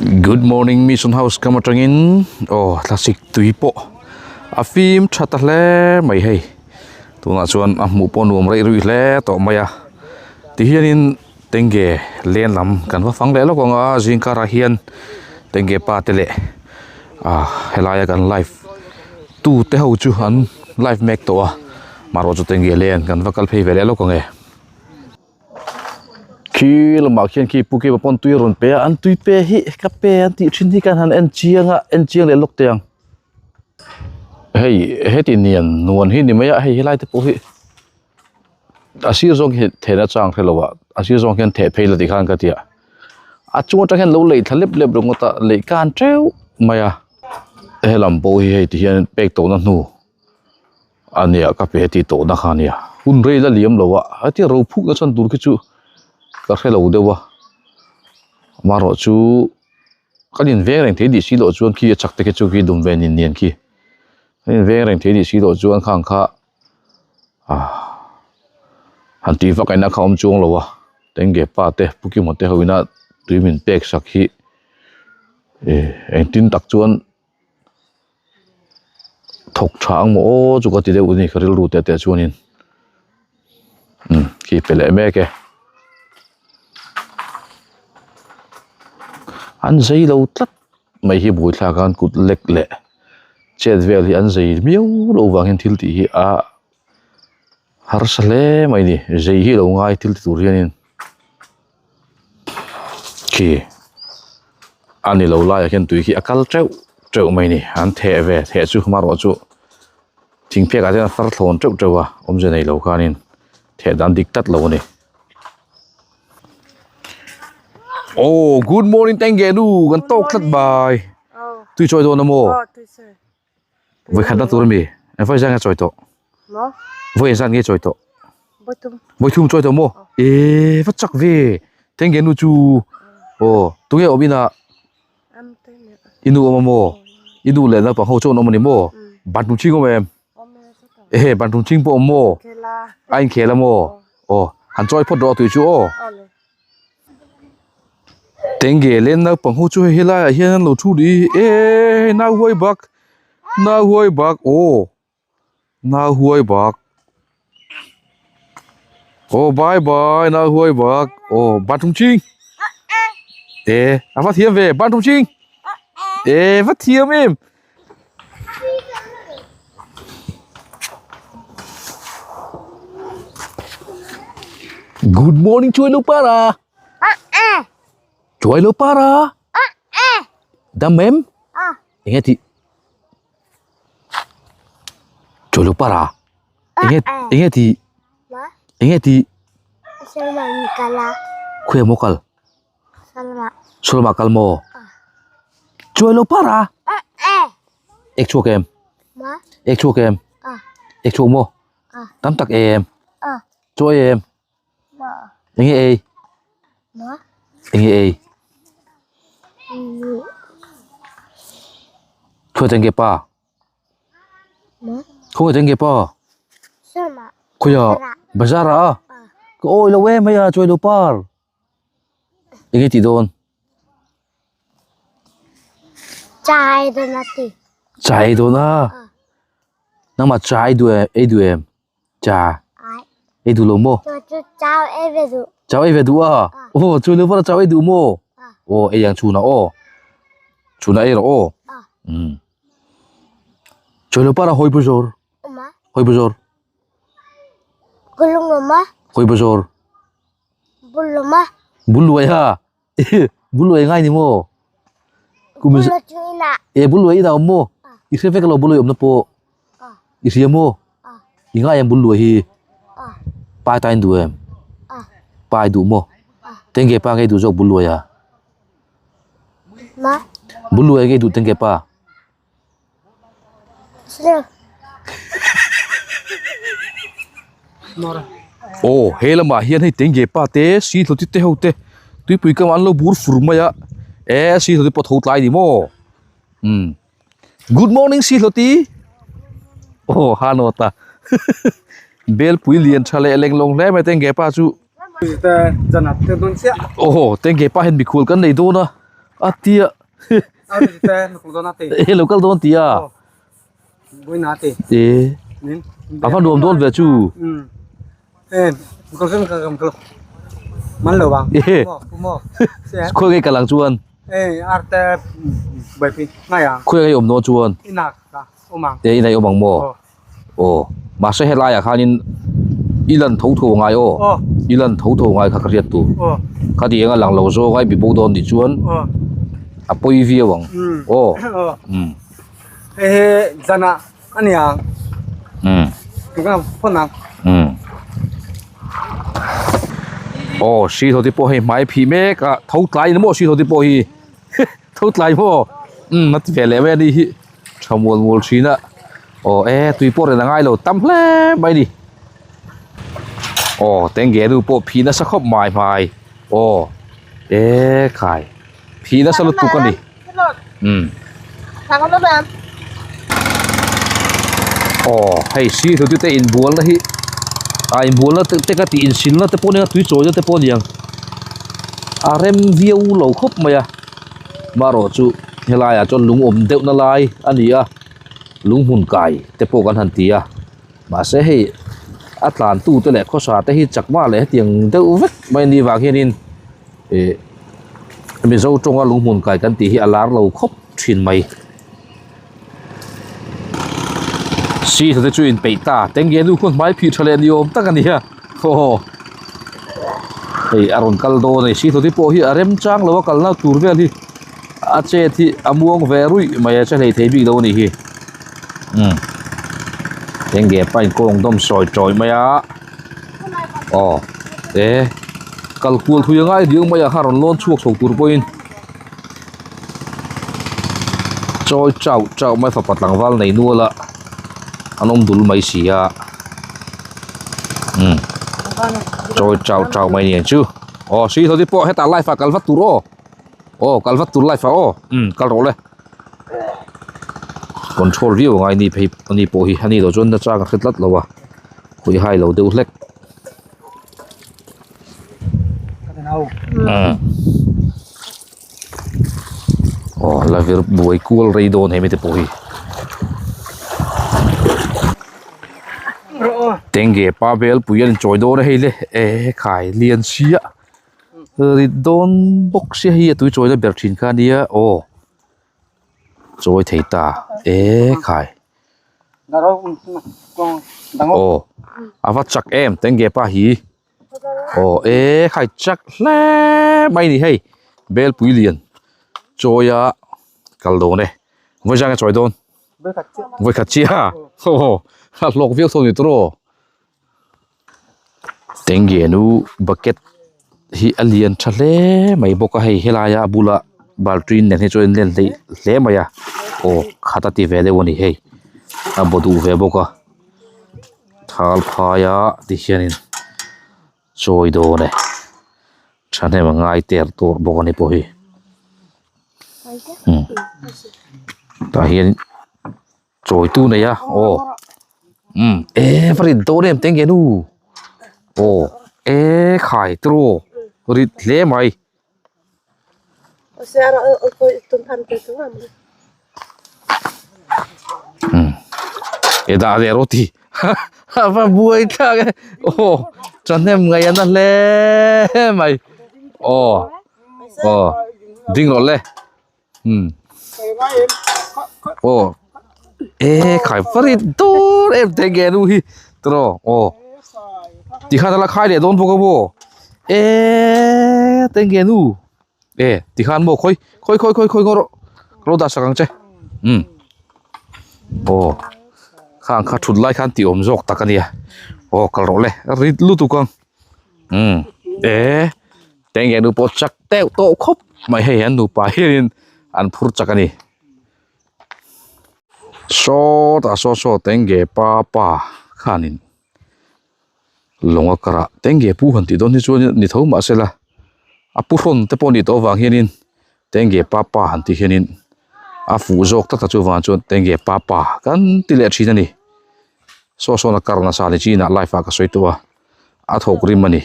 Good morning mission house kam atangin aw thlasik tui pawh a fim tha ta hle mai hei tunah chuan a hmuh pawh nuam reih ruih hle tawh mai a tihianin tenge len lam kan va fang leh lawk ang a zingkarah hian tenge pa te leh ah helaia kan live tu te ho chu an live mek tawh a marawh chu tenge len kan va kal phei ve leh lawk ang e. Khi lamah khian khi pu Kiva pawn tui a rawn pe a an tui pe hi ka pe an tih thin hi khan han en chiang a en chiang leh lawk teh ang hei heti nian nuan hi ni mai a hei helai te pawh hi a sir zawng hi thehna chang hrelo a a sir zawng hian theh phei la tih khan ka ti a a chung atang hian lo lei thla lep lep ringawt a lei kan teuh mai a helam pawh hi hei ti hian pek tawhna hnu. A nia ka pe tih tawhna kha ania hun rei la liam lo a hetia ro phuk na chhan tur khi chu ka hre lo deuh a amaherawh chu kan in veng reng thei dih si loh chuan khi a chak te khi chu khi dum ve nin nen khi kan in veng reng thei dih si loh chuan khang kha ah han tih vak aina kha awm chuang lo a tenge pa te pu kima te ho ina tui min pek sak hi eh engtin tak chuan. Thawk tha ang maw aw chu ka ti deuh a ni ka rilru teh teh chuanin umm khi pe leh mek e an zei lo tlat mai hi buaithlak a an kut lek leh chet vel hi an zei miau lo vangin thil tih hi a harsa hle mai a ni zei hi lo ngai thil ti tur hianin. Khi a ni lo laiah khian tui khi a kal teuh teuh mai a ni an theh ve theh chu hmarawh chu thingphek ah chuan a far thlawn teuh teuh a awmze nei lo khanin theh dan dik tlat lo a ni. Aw good morning tenge nu kan tawk tlat mai tui chawi dawn a maw? Vawikhat na tur a mi vawi zan nge chawi tawh vawi zan nge chawi tawh vawi thum chawi tawh maw eh va chak ve tenge nu chu aw tunge awm inah i nu awm a maw i nu leh naupang ho chu an awm a ni maw bantum chhing awm em ehe bantum chhing pawh awm maw a inkhel a maw aw han chawi phawt rawh tui chu aw. Tenge len naupang ho chu hei helaiah hian an lo thu duh hi eee nau huai bak nau huai bak aw nau huai bak aw bye bye nau huai bak aw bathroom chhing e a va thiam ve bathroom chhing e va thiam em. Good morning chuai lo para. Chuai lo para. Dam em? Enge ti? Chuai lo para. Enge enge ti? Enge ti? Khuai mo kal? Sulama kal maw? Chuai lo para. Ek chhuak em? Ek chhuak em? Ek chhuak maw? Tam tak em? Chuai em? Enge ei? Enge ei? Khawi tenge pa? Khawi tenge pa? Khawiah? Bazar ah? Ka awi lo em hei a chuai lo par. Enge tih dawn? Cha ei dawn a ti. Cha ei dawn a? Nangmah cha ei duh em? Ei duh em? Cha. Ei duh lo maw? Chu chu chau ei ve duh. Chau ei ve duh a? Aw chu lo vara chau ei duh maw? Aw ei ang chhunah aw. Chhunah ei rawh aw. Um. Chu lo para hawi buzor. Hawi buzor. Gulung awm a. Hawi buzor. Buluma. Buluai ha. Buluai ngai ni maw? Kum Buluai chu ina. E buluai ina awm maw? I hria vek lo buluai awmna pawh. I hria maw? I ngai em buluai hi? Pai ta in duh em? Pai duh maw? Tenge pa ngei duh zawk buluai a? Ma. Buluai ngei duh tenge pa? Aw he lamah hian hei tenge pa te si hlawti te ho te tuipui kam ah an lo bur fur mai a e si hlawti pawh tho tlai a ni maw umm good morning si hlawti aw ha nawt a belpui lian tha leh leng lawng hle mai tenge pa chu. Aw tenge pa hian mikhual kan nei dawn a. A tia. E lo kal dawn tia. E. A va nuam dawn ve chu. E. Khawi nge kal ang chuan? Khawi nge awm dawn chuan? E inah i awm ang maw? Aw mahse helaiah khanin i lan tho tho ngai aw i lan tho tho ngai kha ka hriat tur khati eng a lang lo zawk a i bibo dawn tih chuan a pawi viau ang aw umm umm aw si tho te pawh hei hmai phih mek a tho tlai ni maw si tho te pawh hi tho tlai maw umm a ti ve leh mai a ni hi. Tha mual mual thin a aw e tui pawh ren a ngai lo tam hle mai a ni aw tenge nu pawh phih nasa khawp mai hmai aw e khai phih nasa lutuk a ni umm aw hei si hlute te inbualna hi ah inbualna te ka tih insilna te pawh nia tui chawina te pawh a ni ang a rem viau lo khawp mai a. Marawh chu helaiah chuan lung awm deuhna lai a ni a lung hmun kai te pawh kan han ti a mahse hei a tlan tu te leh khawsa te hi chakma leh hetiang deuh vek mai a nih vang hianin ih mizo tawnga lung hmun kai kan tih hi a lar lo khawp thin mai. Sir te chu inpeih ta tenge nu khaw hmai phih tha leh ni awm tak a ni a aw hei a rawn kal dawn a ni sir te pawh hi a remchang lo a kalna tur vel hi a chet hi a muang ve ruih mai a che hlei thei bik lo a nih hi umm tenge pa in kawng dawm sawi tawih mai a aw e kal kual thui a ngai diau mai a kha rawn lawn chhuak chho tur pawhin. Chawi chauh chauh mai fapa tlangval nei nual a an awm dul mai si a umm chawi chauh chauh mai ni ang chu aw si saw te pawh hetah live ah kal vat tur aw aw kal vat tur live ah aw umm kal rawh le control viau a ngai ni phei ani pawh hi ani lo chuan nachang a hre tlat lo a khawi hai lo deuh hlek. Aw la vir buai kual rei dawn he mite pawh hi tenge pa bel pui an chawi dawn a hei le e khai lian sia rit dawn bawk sia hei a tui chawi na ber thin kha ania aw chawi thei ta e khai. Aw a va chak em tenge pa hi aw e khai chak hle mai a ni hei belpui lian chawi a kal dawn e vawi zang a chawi dawn vawi khat chiah aw a hlawk viau tho ni tur aw. Tenge nu bucket hi a lian tha hle mai bawk a hei helaia a bula baltin nen hi chuan a inlen hleih hle mai a aw khat a ti ve deuh a ni hei a baw duh ve bawk a thal phaia tihianin chawi dawn e thahnem a ngai ter tur bawk a ni pawh hi umm tah hian. Chawi tu nei a aw umm e va rit dawn em teng nu aw e khai tiraw rit hle mai. Umm e dah leh rawh ti a va buai thlak e aw thahnem ngaih a na hle mai aw aw ding rawh le. Hmm. Aw. E khai farit dur em te ge nu hi. Tro. Aw. Ti khan ala khai leh dawn bawk a maw. E te ge nu. E ti khan maw khoi khoi khoi khoi khoi ngawr ro dah sak ang che. Hmm. Aw. Khang kha thut lai khan ti awm zawk tak ania. Aw kal rawh le. Rit lutuk ang. Hmm. E Tenge nu pawh chak deuh tawh khawp mai hei an nupa hianin an phur chak a ni sawtah saw saw tenge pa pa khanin lawng a karah tenge pu han tih dawn hi chuan ni tho mahse la a pu hrawn te pawh a nih tawh avang hianin tenge pa pa han tih hianin a fuh zawk tlat a chuvang chuan tenge pa pa kan ti leh thin a ni saw sawn a kar nasa ni chinah live ah ka sawi tawh a. a thawk rim a ni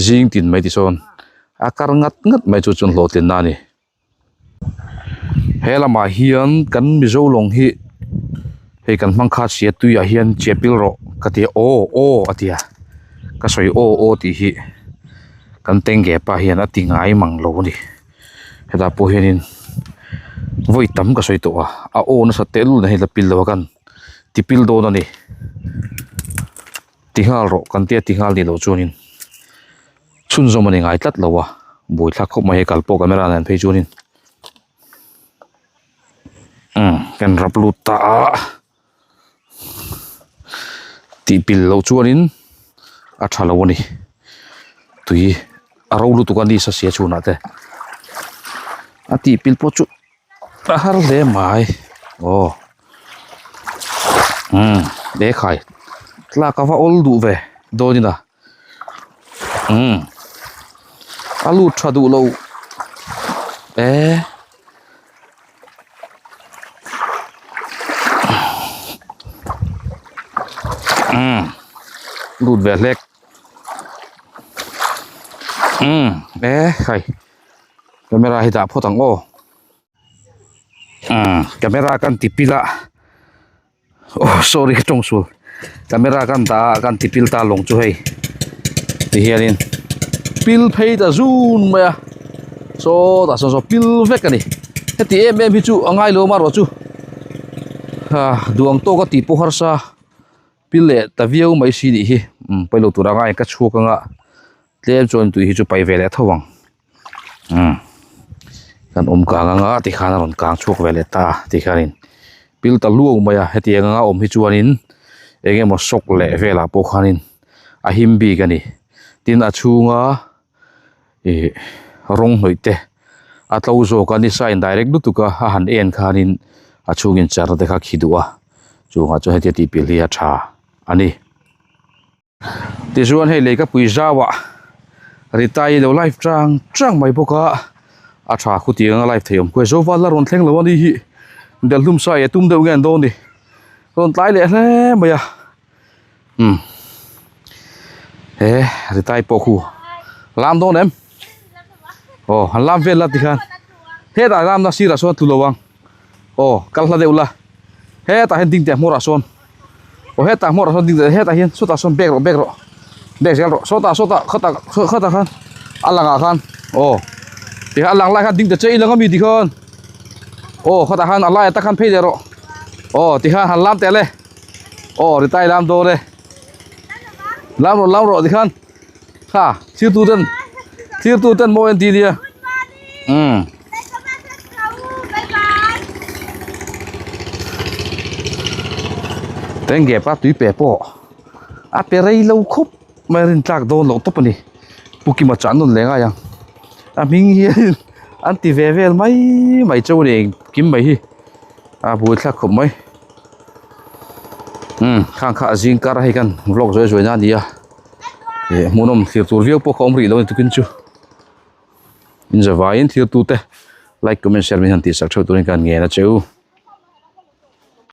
zing tin mai ti sawn a kar ngat ngat mai chu chuan hlawhtlinna a ni. He lamah hian kan Mizo lawng hi hei kan hmang kha sia tuiah hian chiah pil rawh ka ti a aw aw a ti a ka sawi aw aw tih hi kan tengge pa hian a ti ngai mang lo a ni hetah pawh hianin vawi tam ka sawi tawh a a aw nasa tehlul na hi la pil lo a kan ti pil dawn a ni ti nghal rawh kan tia ti nghal ni loh chuanin. Chhunzawm a ni ngai tlat lo a, buaithlak khawp mai hei kal pawh camera nen phei chuanin umm kan rap lut ta a tih pil loh chuanin a tha lo a ni tui a ro lutuk a ni sa sia chhunah te a tih pil pawh chu a har hle mai aw umm lehkhai tlak a va awl duh ve dawn ina. Umm a lut tha duh lo e umm lut ve hlek umm e khai camera hi dah phawt ang aw umm camera kan ti pil a. Oh sorry ka tawng sual camera kan dah a kan ti pil ta lawng chu hei ti hianin pil phei ta zun mai a saw tah sawn saw pil vek a ni heti em em hi chu a ngai lo marawh chu ah duang tawk a tih pawh harsa pil leh ta viau mai si nih hi umm pailo tur anga ka chhuak anga tlem chuan tui hi chu pai ve leh tho ang. Umm kan awm kang anga tikhan a rawn kang chhuak ve leh ta tikhanin pil ta luau mai a hetiang anga awm hi chuanin eng emaw sawk leh velah pawh khanin a him bik a ni tin a chhunga ih rawng hnawih te a tlo zawk a ni sign direct lutuk a a han en khanin a chhungin char te kha khi duh a chungah chuan hetia tih pilh hi a tha a ni. Tichuan hei leikapui zauah Ritai lo live chang chang mai bawk a a tha khutiang anga live thei awm khuai zo val la rawn thleng lo a ni hi delhlum sai a tum deuh nge an dawn ni rawn tlai leh hle mai a umm he Ritai pawh khu lam dawn em aw han lam vel la tikhan hetah lamna sirah sawn a tlu lo ang. Aw kal hla deuh la hetah hian ding teh hmawrah sawn aw hetah hmawrah sawn ding teh hetah hian sawtah sawn bag rawh bag rawh bag zel rawh sawtah sawtah khatah khatah khan a langah khan aw tikhan a lang lai khan ding ta che i lang ami tikhan aw khatah khan a laiah tak khan phei leh rawh aw tikhan han lam teh le aw ritai lam dawn e lam rawh lam rawh tikhan kha thirtu ten thirtu ten mawi an ti nia umm. Tengge pa tui pe pawh a pe rei lo khawp mai a rin tlak dawn loh tawp a ni Pu Kima chuan an rawn leng ai ang a hming hian an ti ve vel mai mai chauh a ni engkim mai hi a buaithlak khawp mai umm khang kha a zing kar a hei khan vlog zuai zuai na a ni a ih hmuhnawm thlir tur viau pawh kha awm rih lo a ni tukin chu. In zavaiin thiltute like comment share min han tihsak theuh turin ka han ngen a che u.